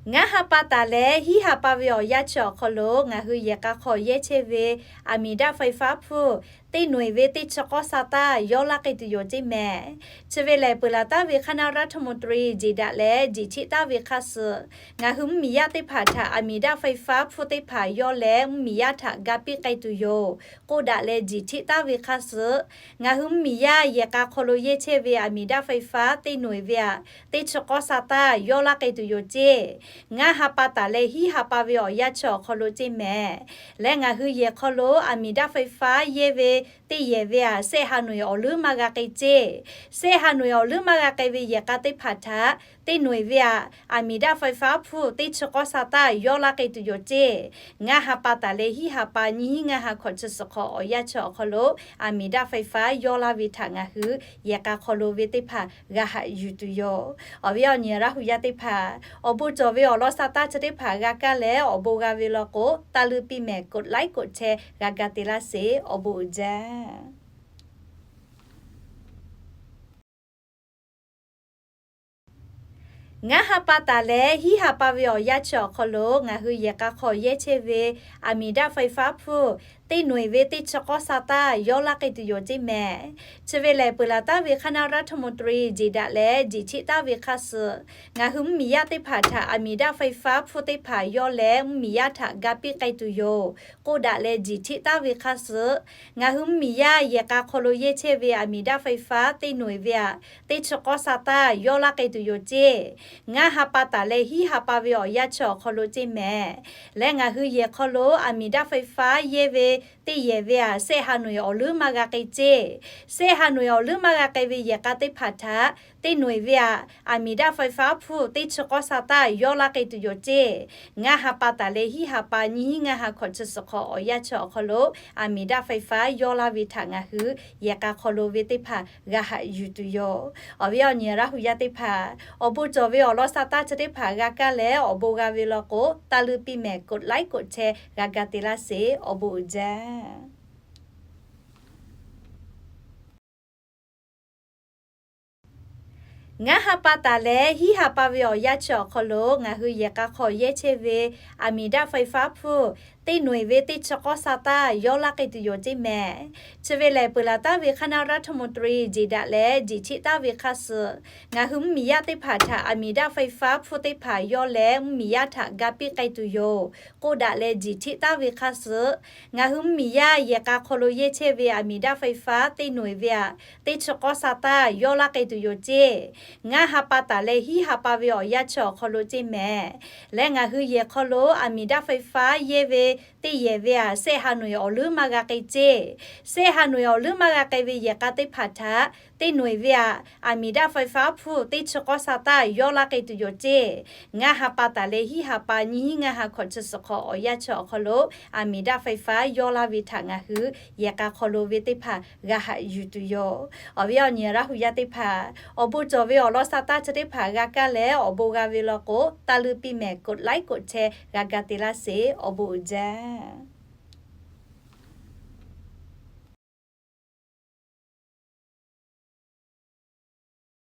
Ngaˇ ha pa taˍ leh hiˉ ha pa ve awˬ yanˇ chi awˬ hk'aw lo ngaˬ hui yehˬ k'a hk'aw yehˇ chehˇ ve อาบน้ำไฟฟ้า hpfuhˇ teˇ nawˬ eˬ ve teˇ chi k'awˇ sa taˇ yawˇ laˇ k'ai tuˬ yoˬ ceˇ mehˍ. Chi ve lehˬ, peuˬ laˬ taˍ ve คณะรัฐมนตรี jeˬ daꞈ leh jeˬ cheˆ taˍ ve hk'a suhˍ ngaˬ hui mvuhˇmiˬ yaˇ teˇ hpaˍ htaꞈ อาบน้ำไฟฟ้า hpfuhˇ teˇ hpaˍ yawˇ leh mvuhˇmiˬ yaˇ htaꞈ ga piˇ k'ai tuˬ yoˬ k'oˆ daꞈ leh jeˬ cheˆ taˍ ve hk'a suhˍ, ngaˬ hui mvuhˇmiˬ yaˇ yehˬ k'a hk'aw lo yehˇ chehˇ ve อาบน้ำไฟฟ้า teˇ nawˬ eˬ ve aꞈ teˇ chi k'awˇ sa taˇ yawˇ laˇ k'ai tuˬ yoˬ ceˇ. Ngaˇ ha pa taˍ leh hiˉ ha pa ve awˬ yanˇ chi awˬ hk'aw lo ceˇ mehˍ. Leh ngaˬ hui yehˬ hk'aw lo อาบน้ำไฟฟ้า yehˇ ve teˇ yehˬ ve aꞈ sehˆ ha nawˬ eˬ awˬ leuˉ maˇ g'a k'ai ceˇ. Sehˆ ha nawˬ eˬ awˬ leuˉ maˇ g'a k'ai ve yehˬ k'a teˇ hpaˍ htaꞈ teˇ nawˬ eˬ ve aꞈ อาบน้ำไฟฟ้า hpfuhˇ teˇ chi k'awˇ sa taˇ yawˇ laˇ k'ai tuˬ yoˬ ceˇ. Ngaˇ ha pa taˍ leh hiˉ ha pa nyiˇ hinˉ ngaˇ ha hkawꞈ chi suhˍ hk'awꞈ awˬ yanˇ chi awˬ hk'aw lo อาบน้ำไฟฟ้า yawˇ laˇ ve htaꞈ ngaˬ hui yehˬ k'a hk'aw lo ve teˇ hpaˍ g'a haꞈ yuˬ tuˬ yoˬ. Awˬ viˉ awˬ nyi Laˇ hu yaˇ teˇ hpaˍ, awˬ bon cawˬ ve awˬ lawn sa taˇ chi teˇ hpaˍ g'a kaˇ leh awˬ bon g'a ve law k'o, taˇ luˇ piˇ mehˍ กดไลค์ กดแชร์ g'a ga te laˇ sheˍ. Awˬ bon uiˍ jaˇ. Ngaˇ ha pa taˍ leh hiˉ ha pa ve awˬ yanˇ chi awˬ hk'aw lo ngaˬ hui yehˬ k'a hk'aw yehˇ chehˇ ve อาบน้ำไฟฟ้า hpfuhˇ teˇ nawˬ eˬ ve teˇ chi k'awˇ sa taˇ yawˇ laˇ k'ai tuˬ yoˬ ceˇ mehˍ. Chi ve lehˬ, peuˬ laˬ taˍ ve คณะรัฐมนตรี jeˬ daꞈ leh jeˬ cheˆ taˍ ve hk'a suhˍ ngaˬ hui mvuhˇmiˬ yaˇ teˇ hpaˍ htaꞈ อาบน้ำไฟฟ้า hpfuhˇ teˇ hpaˍ yawˇ leh mvuhˇmiˬ yaˇ htaꞈ ga piˇ k'ai tuˬ yoˬ k'oˆ daꞈ leh jeˬ cheˆ taˍ ve hk'a suhˍ, ngaˬ hui mvuhˇmiˬ yaˇ yehˬ k'a hk'aw lo yehˇ chehˇ ve อาบน้ำไฟฟ้า teˇ nawˬ eˬ ve aꞈ teˇ chi k'awˇ sa taˇ yawˇ laˇ k'ai tuˬ yoˬ ceˇ. Ngaˇ ha pa taˍ leh hiˉ ha pa ve awˬ yanˇ chi awˬ hk'aw lo ceˇ mehˍ. Leh ngaˬ hui yehˬ hk'aw lo อาบน้ำไฟฟ้า yehˇ ve teˇ yehˬ ve aꞈ sehˆ ha nawˬ eˬ awˬ leuˉ maˇ g'a k'ai ceˇ. Sehˆ ha nawˬ eˬ awˬ leuˉ maˇ g'a k'ai ve yehˬ k'a teˇ hpaˍ htaꞈ teˇ nawˬ eˬ ve aꞈ อาบน้ำไฟฟ้า hpfuhˇ teˇ chi k'awˇ sa taˇ yawˇ laˇ k'ai tuˬ yoˬ ceˇ. Ngaˇ ha pa taˍ leh hiˉ ha pa nyiˇ hinˉ ngaˇ ha hkawꞈ chi suhˍ hk'awꞈ awˬ yanˇ chi awˬ hk'aw lo อาบน้ำไฟฟ้า yawˇ laˇ ve htaꞈ ngaˬ hui yehˬ k'a hk'aw lo ve teˇ hpaˍ g'a haꞈ yuˬ tuˬ yoˬ. Awˬ viˉ awˬ nyi Laˇ hu yaˇ teˇ hpaˍ, awˬ bon cawˬ ve awˬ lawn sa taˇ chi teˇ hpaˍ g'a kaˇ leh awˬ bon g'a ve law k'o, taˇ luˇ piˇ mehˍ กดไลค์ กดแชร์ g'a ga te laˇ sheˍ. Awˬ bon uiˍ jaˇ. Ngaˇ ha pa taˍ leh hiˉ ha pa ve awˬ yanˇ chi awˬ hk'aw lo ngaˬ hui yehˬ k'a hk'aw yehˇ chehˇ ve อาบน้ำไฟฟ้า hpfuhˇ teˇ nawˬ eˬ ve teˇ chi k'awˇ sa taˇ yawˇ laˇ k'ai tuˬ yoˬ ceˇ mehˍ. Chi ve lehˬ, peuˬ laˬ taˍ ve คณะรัฐมนตรี jeˬ daꞈ leh jeˬ cheˆ taˍ ve hk'a suhˍ ngaˬ hui mvuhˇmiˬ yaˇ teˇ hpaˍ htaꞈ อาบน้ำไฟฟ้า hpfuhˇ teˇ hpaˍ yawˇ leh mvuhˇmiˬ yaˇ htaꞈ ga piˇ k'ai tuˬ yoˬ k'oˆ daꞈ leh jeˬ cheˆ taˍ ve hk'a suhˍ, ngaˬ hui mvuhˇmiˬ yaˇ yehˬ k'a hk'aw lo yehˇ chehˇ ve อาบน้ำไฟฟ้า teˇ nawˬ eˬ ve aꞈ teˇ chi k'awˇ sa taˇ yawˇ laˇ k'ai tuˬ yoˬ ceˇ. Ngaˇ ha pa taˍ leh hiˉ ha pa ve awˬ yanˇ chi awˬ hk'aw lo ceˇ mehˍ. Leh ngaˬ hui yehˬ hk'aw lo อาบน้ำไฟฟ้า yehˇ ve teˇ yehˬ ve aꞈ sehˆ ha nawˬ eˬ awˬ leuˉ maˇ g'a k'ai ceˇ. Sehˆ ha nawˬ eˬ awˬ leuˉ maˇ g'a k'ai ve yehˬ k'a teˇ hpaˍ htaꞈ teˇ nawˬ eˬ ve aꞈ อาบน้ำไฟฟ้า hpfuhˇ teˇ chi k'awˇ sa taˇ yawˇ laˇ k'ai tuˬ yoˬ ceˇ. Ngaˇ ha pa taˍ leh hiˉ ha pa nyiˇ hinˉ ngaˇ ha hkawꞈ chi suhˍ hk'awꞈ awˬ yanˇ chi awˬ hk'aw lo อาบน้ำไฟฟ้า yawˇ laˇ ve htaꞈ ngaˬ hui yehˬ k'a hk'aw lo ve teˇ hpaˍ g'a haꞈ yuˬ tuˬ yoˬ. Awˬ viˉ awˬ nyi Laˇ hu yaˇ teˇ hpaˍ, awˬ bon cawˬ ve awˬ lawn sa taˇ chi teˇ hpaˍ g'a kaˇ leh awˬ bon g'a ve law k'o, taˇ luˇ piˇ mehˍ กดไลค์ กดแชร์ g'a ga te laˇ sheˍ. Awˬ bon uiˍ jaˇ.